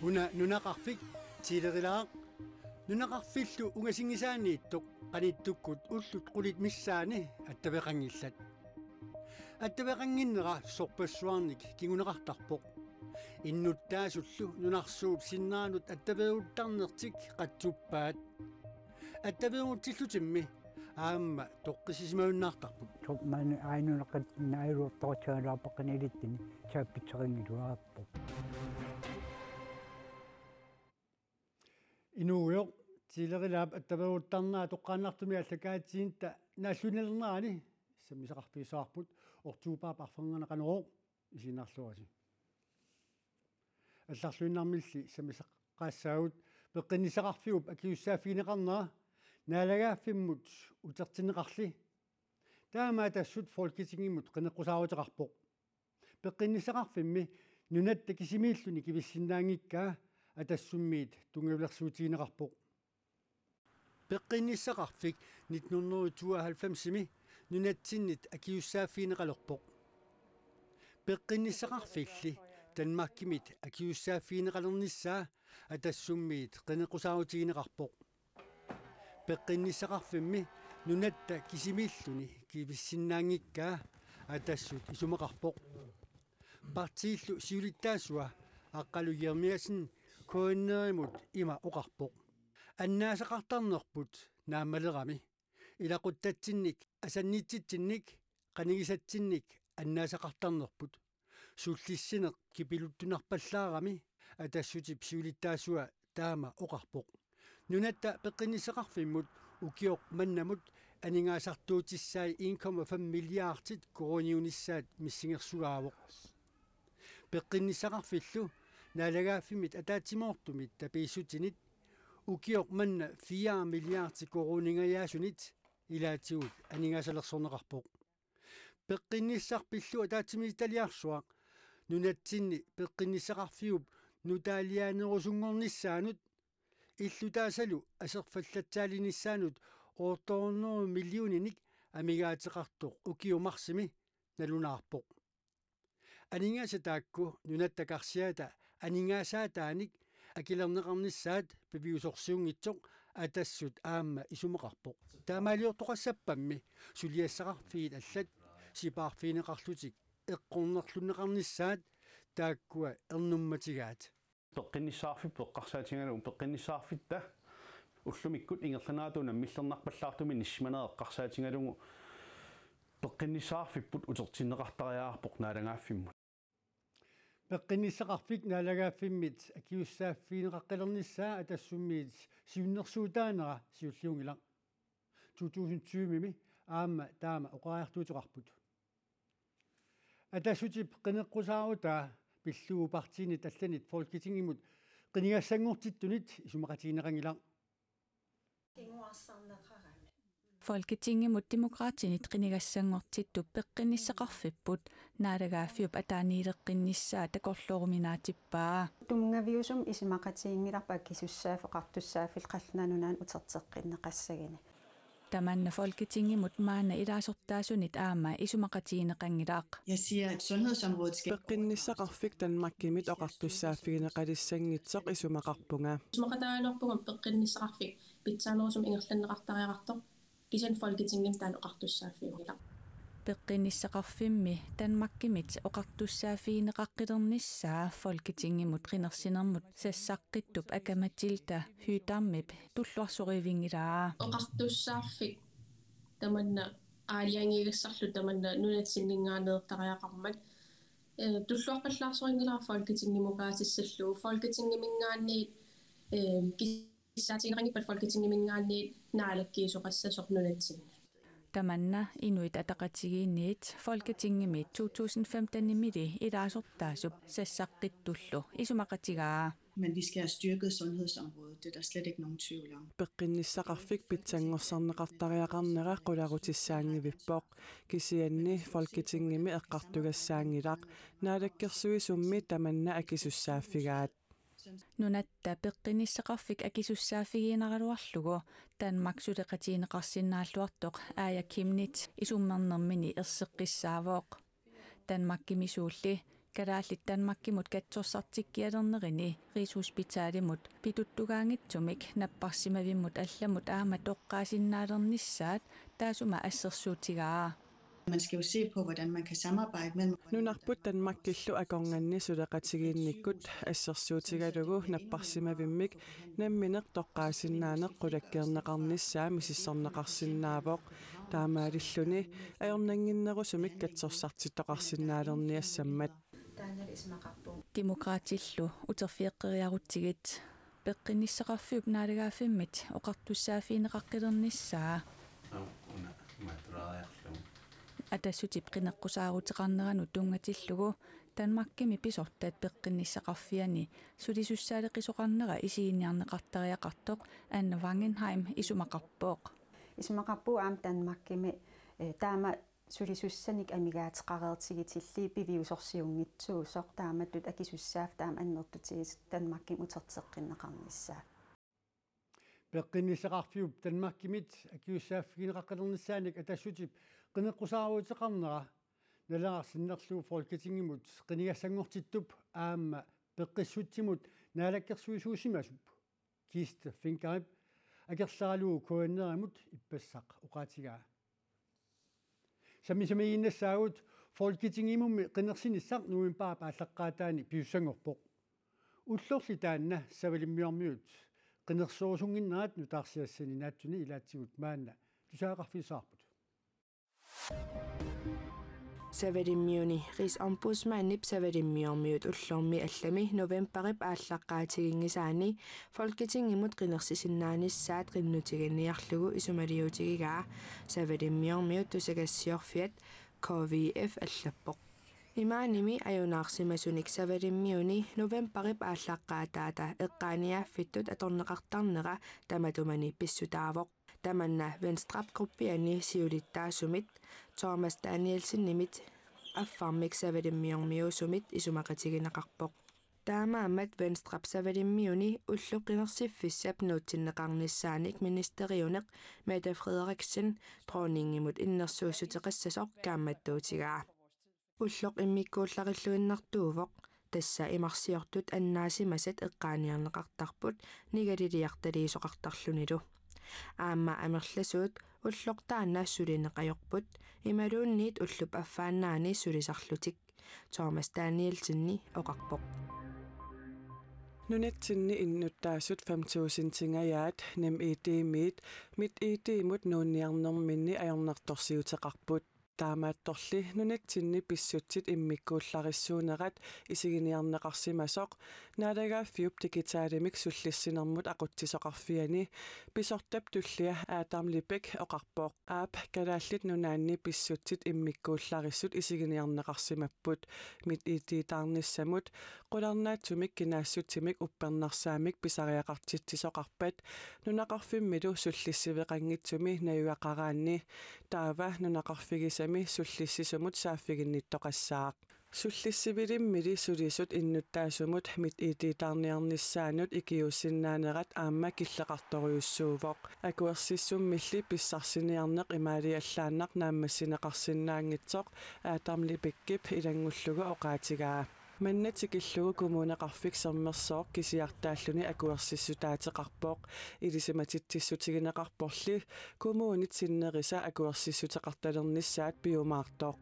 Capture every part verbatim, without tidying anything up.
Una nunaqarfik Tiilerilaaq. Nunaqarfillu ungasinngisaaniittoq qanittukkut ullut qulit missaanni attaveqanngillat. Attaveqannginnera sorpassuarnik kinguneqartarpoq. Innuttaasullu nunarsuup sinneranut attaveeruttarnertik qatsuppaat. Attaveerutsillutimmi aamma toqqissisimajunnaartarput. Summaani ainunaqat naajuortoqatsagaluarput qanilittinni saappitsiqanngiluarpoq. Inuugujoq Tiilerilaap attaveeruttarnera toqqaannartumik aallakaatitsineq naalluinnalernerani sammisaqarfigissavarput oktobarip arfernanni Qanorooq isiginnarluarisi. Allarluinnarmilli sammisaqaassaagut peqqinnissaqarfiup akisussaaffigineqarnera naalagaaffimmut utertinneqarli. Taama Atassut Folketingimut qineqqusaaruteqarpoq. Peqqinnissaqarfimmi nunatta kisimiilluni kivissinnaanngikkaa Atassummiit tunngavilersuutigineqarpoq. Peqqinnissaqarfik nitten hundrede tooghalvfemsimi nunatsinnit akisussaaffigineqalerpoq. Peqqinnissaqarfilli Danmarkimit akisussaaffigineqalernissaa Atassummiit qineqqusaarutigineqarpoq. Peqqinnissaqarfimmi nunatta kisimiilluni kivissinnaanngikkaa Atassut isumaqarpoq. Partiillu siulittaasua Aqqalu Jeremiassen K N R-imut ima oqarpoq: Annaasaqartarnerput naammalerami. Ilaquttatsinnik asannitsitsinnik qanigisatsinnik annaasaqartarnerput. Sullissineq kipiluttunarpallaarami, Atassutip siulittaasua taama oqarpoq. Nunatta peqqinnissaqarfimmut ukioq mannamut aningaasartuutissai en komma fem milliardit koruuniunissaat missingersugaavoq. Peqqinnissaqarfillu naalagaaffimmit ataatsimoortumit tapiissutinit ukioq manna fire milliardit koruuningajaasunit ilaatigut aningaasalersorneqarpoq. Peqqinnissaq pillugu ataatsimiititaliarsuaq nunatsinni peqqinnissaqarfiup nutaaliaanerusunngornissaanut illutaasalu aserfallatsaalinissaanut otte hundrede millioninik amigaateqartoq ukioq marsimi nalunaarpoq. Aningaasat taakku nunatta karsiata aningaasaataannik akilerneqarnissaat piviusorsiunngitsoq Atassut aamma isumaqarpoq. Taamaaliortoqassappammi suliassaqarfiit allat sipaarfigineqarlutik eqqornerlunneqarnissaat taakkua ernummatigaat. Peqqinnissaqarfipput eqqarsaatigalugu peqqinnissaqarfitta ullumikkut ingerlanerata unammillernarpallaartumik inissimanera eqqarsaatigalugu peqqinnissaqarfipput utertinneqartariaqarpoq naalagaaffimmut. Peqqinnissaqarfik naalagaaffimmit akisussaaffigineqaqqilernissaa Atassummiit siunnersuutaanera siulliunngilaq. To tusind tyvemi aamma taama oqariartuuteqarput. Atassutip qineqqusaarutaa pillugu partiinit allanit Folketingimut qinigassanngortittunit isumaqatigineqanngilaq. Folketingimut Demokraatinit qinigassanngortittup peqqinnissaqarfipput naalagaaffiup ataaniileqqinnissaa takorlooruminaatsippaa. Tunngaviusumik isumaqatiginngilarput akisussaaffik oqartussaaffillu Qallunaat Nunaannut uterteqqinneqassaguni. Tamanna Folketingimut maanna ilaasortaasunit aamma isumaqatigineqanngilaq. Jeg siger, at sundhedsområdet skal Peqqinnissaqarfik Danmarkimit oqartussaaffigineqalissanngitsoq isumaqarpunga. Isumaqataalerpunga peqqinnissaqarfik pitsaanerusumik ingerlanneqartariaqartoq, kisianni Folketingimi taanna oqartussaaffiunngilaq. Peqqinnissaqarfimmi Danmarkimit oqartussaaffigineqaqqilernissaa Folketingimut qinersinermut sassaqqittup Aka-Matilda Høegh-Damip tulluarsorivinngilaa. Oqartussaaffik tamanna aalajangigassarlu tamanna nunatsinninngaanneertariaqarmat, eh, tulluarpallaarsorinngilaa Folketingimukaatissalluu, Folketingiminngaanniit, eh, kissaatigineqanngippat Folketingiminngaanniit naalakkiisoqassasoq nunatsinni. Tamanna Inuit Ataqatigiinniit Folketingimi to tusind femtenimili ilaasortaasup sassaqqittullu isumaqatigaa. Men vi skal have styrket sundhedsområdet, det er der slet ikke nogen tvivl om. Peqqinnissaqarfik pitsanngorsarneqartariaqarnera qularutissaanngivippoq. Kisianni Folketingimi eqqartugassaanngilaq, naalakkersuisummi tamanna akisussaaffigaat. Nunatta peqqinnissaqarfik akisussaaffigiinnaraluarlugu Danmark suleqatigineqarsinnaalluartoq Aaja Chemnitz isummernermini erseqqissaavoq. Danmarkimi suulli kalaallit Danmarkimut katsorsartikkialernerini Rigshospitalimut pituttugaanngitsumik napparsimavimmut allamut aamma toqqaasinnaalernissaat taassuma assersuutigaa. Man skal jo se på, hvordan man kan samarbejde mellem Grønland og Nunarput Danmarkillu akornanni suleqatigiinnikkut assersuutigalugu napparsimavimmik nammineq toqqaasinnaaneq qulakkeerneqarnissaa misissorneqarsinnaavoq. Taamaalilluni ajornannginnerusumik katsorsartittoqarsinnaalerniassammat. Demokraatillu uterfigeqqeriarutsigit peqqinnissaqarfiup naalagaaffimmit oqartussaaffigineqaqqilernissaa. Una materiaaliarlugu. Atassutip qineqqusaaruteqarneranut tunngatillugu Danmarkimi pisortat peqqinnissaqarfiani sulisussaaleqisoqarnera isiginiarneqartariaqartoq Anne Wangenheim isumaqarpoq. Isumaqarpoq aamma Danmarkimi, eh, taama sulisussanik amigaateqareertigitillit piviusorsiunngitsuusoq taamatut akisussaaffik taama annertutigisoq Danmarkimi uterteqqinneqarnissaa. Peqqinnissaqarfiup Danmarkimit akisussaaffigineqaqqilernissaannik Atassutip qineqqusaaruteqarnera Naleraq sinnerlugu Folketingimut qinigassanngortittup aamma peqqissutsimut naalakkersuisuusimasup Kist Finkerip akerleralugu K N R-imut ippassaq oqaatigaa. Sammisamiiginnassaagut Folketingimummi qinersinissaq novembarip aallaqqaataani pisussanngorpoq. Ullorli taanna Savalimmiormiut qinerserusunnginnerat nutaarsiassani naatsuni ilaatigut maanna tusagaqarfigissavarput. Savalimmiuni Rigsombudsmandip Savalimmiormiut ullormi allami novembarip aallaqqaatiginngisaani Folketingimut qinersisinnaanissaat qinnutiginiarlugu isumaliutigigaa Savalimmiormiut tusagassiorfiat K V F allappoq. Imaanimi ajunaarsimasunik Savalimmiuni novembarip aallaqqaataata eqqaaniaaffittut atorneqartarnera tamatumani pissutaavoq. Tamanna Venstrep gruppiani siulittaasumit Thomas Danielsenimit affarmik Savalimmiormiuusumit isumaqatigineqarpoq. Taamaammat Venstrep Savalimmiuni ullup qinersiffissap nuutsinneqarnissaanik ministeriuneq Mette Frederiksen dronningimut innersuussuteqassasoq kaammattuutigaa. Ulloq immikkuullarilluinnartuuvoq, tassa imarsiortut annaasimasat eqqaaniarneqartarput nigaliliartaliisoqartarlunilu. Aamma amerlasuut ulloq taanna sulineq ajorput, imaluunniit ullup affaannaani sulisarlutik, Thomas Danielsenip oqarpoq. Nunatsinni innuttaasut fem tusindingajaat NemID-miit MitID-mut nuunniarnerminni ajornartorsiuteqarput. Taamaattorli nunatsinni pissutsit immikkuullarissuunerat isiginiarneqarsimasoq Naalagaaffiup digitalimik sullissinermut aqutsisoqarfiani pisortap tullia Adam Lebeck oqarpoq. Aap Kalaallit Nunaanni pissutsit immikkuullarissut isiginiarneqarsimapput MitID-taarnissamut, qularnaatsumik kinaassutsimik uppernarsaammik pisariaqartitsisoqarpat nunaqarfimmilu sullissiveqanngitsumi najugaqaraanni, taava nunaqarfigisami sullissisumut saaffiginnittoqassaaq. Sullissivilimmili sulisut innuttaasumut MitID-taarniarnissaannut ikiuussinnaanerat aamma killeqartorujussuuvoq. Akuersissummilli pissarsiniarneq imaaliallaannaq naammassineqarsinnaanngitsoq Adam Lebeckip ilanngullugu oqaatigaa. Manna tikillugu Kommuneqarfik Sermersooq kisiartaalluni akuersissutaateqarpoq. Ilisimatitsissutigineqarporli kommunit sinnerisa akuersissuteqartalernissaat piumaartoq.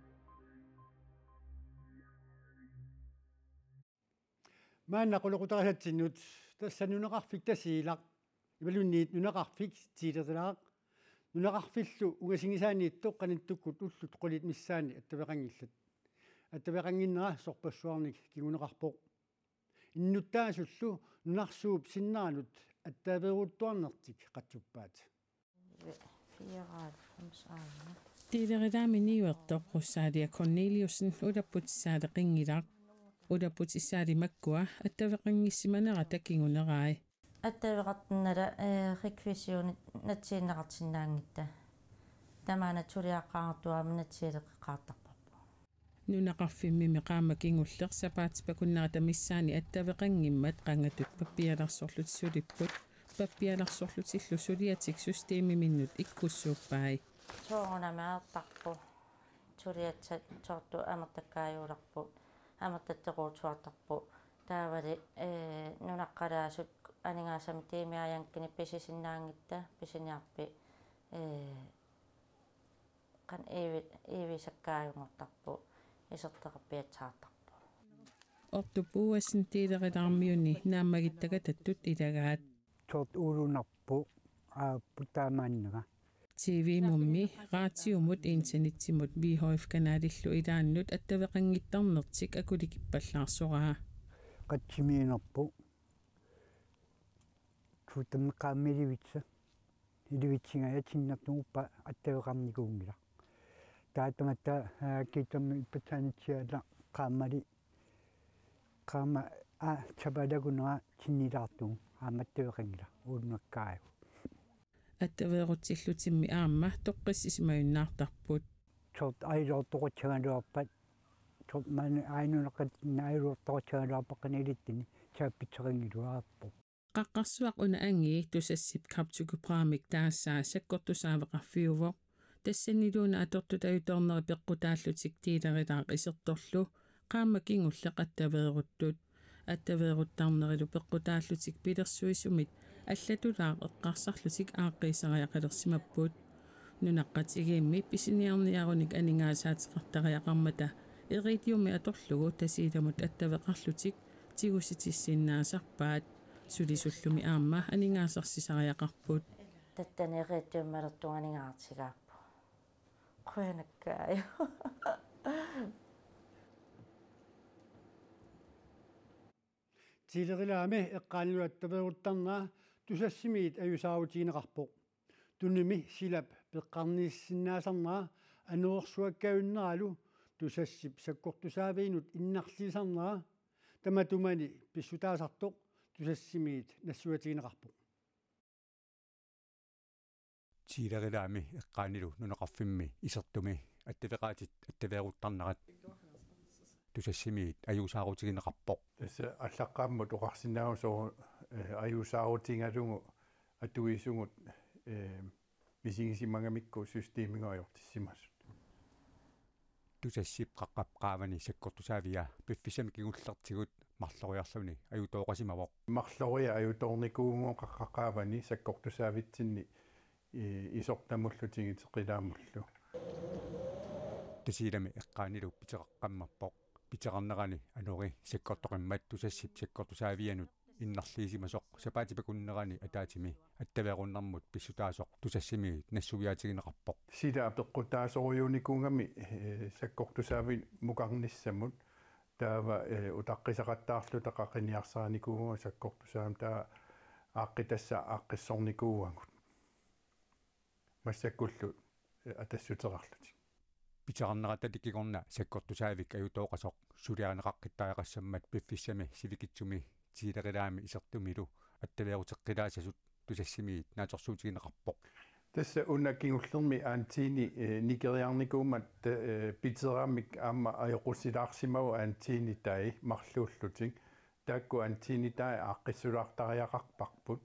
Maanna qulequtarisatsinnut, tassa nunaqarfik Tasiilaq imaluunniit nunaqarfik Tiilerilaaq nunaqarfillu ungasinngisaanniittoq qanittukkut ullut qulit missaanni attaveqanngillat. Attaveqannginnera sorpassuarnik kinguneqarpoq. Innuttaasullu nunarsuup sinneranut attaveeruttuarnertik qatsuppaat. Tiilerilaami niuertoq Rosalia Corneliussen ulapputissaaleqinngilaq. Ulapputissaali makkua attaveqanngissimanerata kingunerai. Attaveqartinnala, eh, rekvisioni natsiinneqarsinnaanngitsoq. Tamaana suliaqqaartuaama natsialeqqaartarparput. Nunaqarfimmimi qaammat kingulleq sapaatip akunnerata missaani attaveqanngimmat qangatut pappialarsorlutik sulipput. Pappialarsorlutillu suliatik systemiminnut ikkussuuppai. Soorunami aartarput. Suliassat soorlu amertakkaajuulerput. Amertattoruutsuartarpu taavali, ee, nunaqqalaasut aningaasamik tiimiajankkini pisisinnaanngitsoq pisiniarpi, ee, qan iivi-, iivisakkaajunngortarpu iserteqarpiatsartarpu. Ortup Uassen Tiilerilaarmiuni naammagittagatattut ilagaat. Tort ulunarpu aappu taamaannera. T V-mummi, radiomut, internettimut, V H F-kanalillu ilaannut attaveqanngittarnertik akulikippallaarsoraa. Qatsimiinerpu tuutammeqaammi ilivitsa. Ilivitsingajatinnertuguppa attaveqarnikuunngilaq. Taatamatta, aa, kiitammi ippatsaanetsiaala qaammali qaamma, aa, sapalagunera tinnilaartugu aamma attaveqanngilaq uunnakkaagu. Attaveerutsillutimmi aamma toqqissisimajunnaartarput. Sort ailortoqatsagaluarpat, sort man ainunaqat ailortoqatsagaluarpaqqani ilittini saappitseqanngiluarpoq. Qaqqarsuaq una angii Tusassip Captucupramik taasaa sakkortusaaveqarfiuvoq. Tassaniluuna atortut ajutoorneri peqqutaallutik Tiilerilaaq isertorlu qaammat kingulleq attaveeruttut. Attaveeruttarnerilu peqqutaallutik pilersuisumit allatulaaq eqqarsarlutik aaqqiisariaqalersimapput. Nunaqqatigiimmi pisiniarniarunik aningaasaateqartariaqarmata iridiummi atorlugu Tasiilamut attaveqarlutik tigusitsissinnaasarpaat. Sulisullumi aamma aningaasarsisariaqarput. Tattani iridiummi atorlugu aningaasarsigaarput. Qujanaqaaq. Tiilerilaami eqqaanilu attaveeruttarnera Tusassimiit ajuusaarutigineqarpoq. Tunumi silap peqqarniissinnaasarnera anorersuakkajunneralu Tusassip sakkortusaaviinut innarliisarnera tamatumani pissutaasartoq Tusassimiit nassuiaatigineqarpoq. Tiilerilaami eqqaanilu nunaqarfimmi isertumi attaveqaatit attaveeruttarnerat Tusassimiit ajuusaarutigineqarpoq. Tassa allaqqammut oqarsinnaavugut soorlu, eh, ajuusaarutigalugu atuisugut, eh, misigisimagamikku systemimut ajortissimasut. Tusassip qaqqap qaavani sakkortusaavia piffissami kingullertigut marloriarluni ajutooqasimavoq. Marloria ajutoornikuuvugut qaqqap qaavani sakkortusaavitsinni, i-, isortamullu tigiteqilaamullu. Tasiilami eqqaanilu piteqaqqammerpoq. Piteqarnerani anori sakkortoqimmat Tusassip sakkortusaavianut innarliisimasoq sapaatip akunnerani ataatsimi attaveerunnermut pissutaasoq Tusassimiit nassuiaatigineqarpoq. Sila peqqutaasorujuunikuugami, eh, sakkortusaavimukarnissamut taava, eh, utaqqisaqattaarluta qaqiniarsarinikuuvugut sakkortusaavimut taava aaqqitassaq aaqqissornikuuagut. Massakkullu, eh, atassuteqarlutik. Piteqarnerata kingorna sakkortusaavik ajutooqasoq suliarineqaqqittariaqassammat piffissami sivikitsumi Tiilerilaami isertumilu attaveeruteqqilaassasut Tusassimiit naatsorsuutigineqarpoq. Tassa una kingullermi anteni, eh, nikeriarnikuummat, eh, piteramik aamma ajoqusilaarsimavoq antenitai marluullutik. Taakku antenitai aaqqissulaartariaqarparput,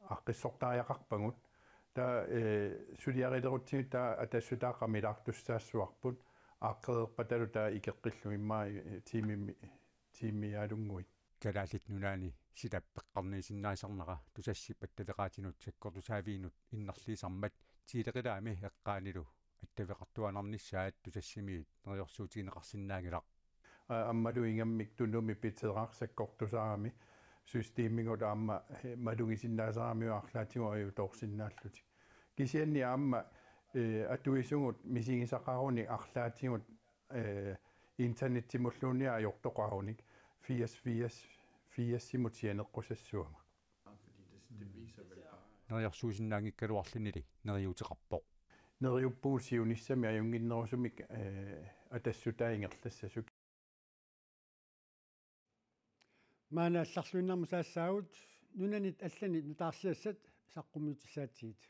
aaqqissortariaqarpagut. Taava, eh, suliarilerutsigit taava atassutaat qamilaartussaassuarput, aaqqereerpatalu taava ikeqqillugit immaqa, eh, tiimimi-, tiimiaalunnguit. Kalaallit Nunaanni silap peqqarniisinnaasarnera Tusassip attaveqaatinut sakkortusaaviinut innarliisarmat Tiilerilaami eqqaanilu attaveqartuaannarnissaat Tusassimiit neriorsuutigineqarsinnaanngilaq. A-, aammalu ingammik Tunumi piteraq sakkortusaagami systemigut aamma, eh, malugisinnaasaramiuk arlaatigut ajutoorsinnaallutik. Kisianni aamma, eh, atuisugut misigisaqarunik arlaatigut, eh, internettimulluunniit ajortoqarunik firs firs firsimut sianeqqusassuugut. Neriorsuusinnaanngikkaluarlunili neriuuteqarpoq. Neriuppugut siunissami ajunnginnerusumik, eh, atassutaa ingerlassasut. Maanna allarluinnarmut saassaagut, nunanit allanit nutaarsiassat saqqummiutissaatsigit.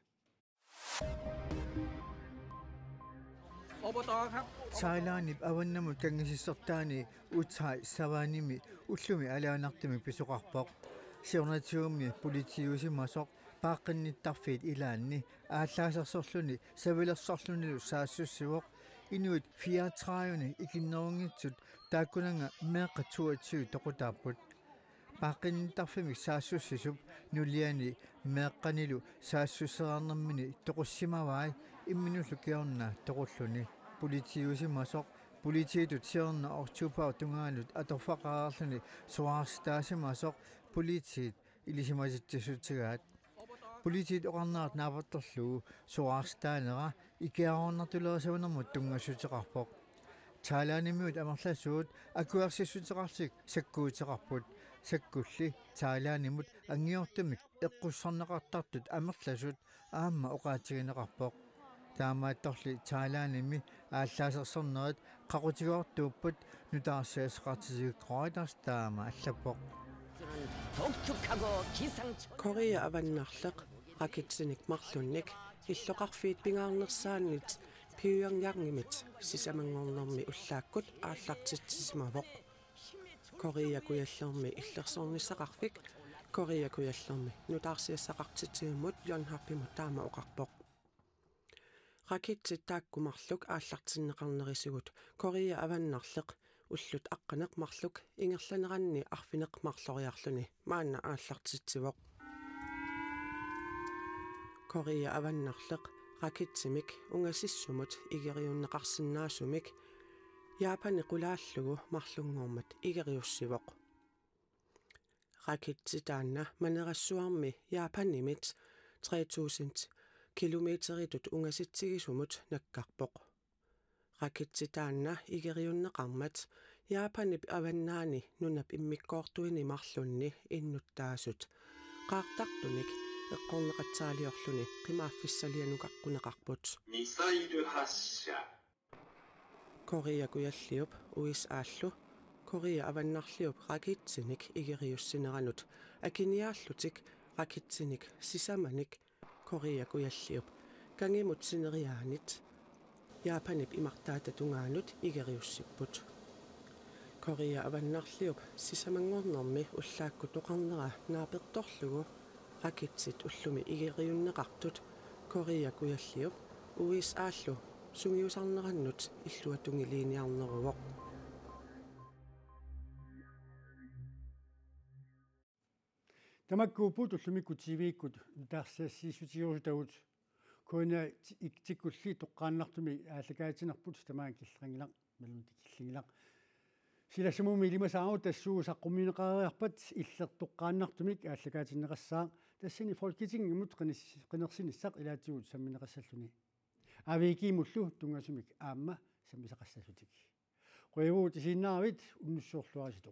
Thailandip avannamut kanngisissortaani Uthai Savanimi ullumi alianartumik pisoqarpoq. Siornatigummi politiiusimasoq paaqqinnittarfiit ilaanni aallaasersorluni savilersorlunilu saassussivoq. Inuit fireogtredive ikinnerunngitsut taakkunannga meeqqat toogtyve toqutaapput. Paaqqinnittarfimmi saassussisup nuliani meeqqanilu saassussereernermini toqussimavai imminullu kingorna toqulluni. Politiiusimasoq politiitut siorna oktobarip tungaanut atorfeqareerluni soraarsitaasimasoq politiit ilisimatitsissutigaat. Politiit oqarnerat naapertorlugu soraarsitaanera ikiaroornartulerisavinnermut tunngassuteqarpoq. Thailandimiut amerlasuut akuersissuteqarlutik sakkuuteqarput. Sakkulli Thailandimut angiortumik eqqussarneqartartut amerlasut aamma oqaatigineqarpoq. Taamaattorli Thailandimi aallaasersornerit qaqutigoortuupput, nutaarsiassaqartitigukkoriartarsi taama allappoq. 독특하고 기상천 Korea Avannarleq raketsinik marlunnik illoqarfiit pingaarnersaannit Pyongyangimit sisamanngornermi ullaakkut aallartitsisimavoq. Korea Kujallermi illersornissaqarfik Korea Kujallermi nutaarsiassaqartitsivimut Yonhapimut taama oqarpoq. Raketsit taakku marluk aallartinneqarnerisigut Korea Avannarleq ullut aqqaneq marluk ingerlaneranni arfineq-marloriarluni maanna aallartitsivoq. Korea Avannarleq raketsimik ungasissumut igeriunneqarsinnaasumik Japani qulaallugu marlunngormat igeriussivoq. Raketsi taanna Manerassuarmi Japanimit tre tusind kilometeritut ungasitsigisumut nakkarpoq. Raketsi taanna igeriunneqarmat Japanip avannaani nunap immikkoortuini marlunni innuttaasut qaartartunik eqqorneqatsaaliorluni qimaaffissalianukaqquneqarput. ミサイル発射。 Korea Kujalliup U S A-llu Korea Avannarliup raketsinik igeriussineranut akiniaallutik raketsinik sisamanik Korea Kujalliup kangimut sineriaanit Japanip imartaata tungaanut igeriussipput. Korea Avannarliup sisamanngornermi ullaakkut oqarnera naapertorlugu raketsit ullumi igeriunneqartut Korea Kujalliup U S A-llu sungiusarnerannut illuatungiliiniarneruvoq. Tamakkuupput ullumikkut T V-kkut nutaarsiassiissutigerusutagut. Kuina tikkulli toqqaannartumik aallakaatitsinerput tamaanga killeqanngilaq, malunti killinngilaq. Silassamummi ilimasaarut tassuusaq qummineqareerpat Illertoqqaannartumik aallakaatinneqassaaq, tassani Folketingimut qinis-, qinersinissaq ilaatigut sammineqassalluni. A V G-mullu tunngasumik aamma sammisaqassallutik. Qujavugut isiinnaaravit, unnussiorluaritsi.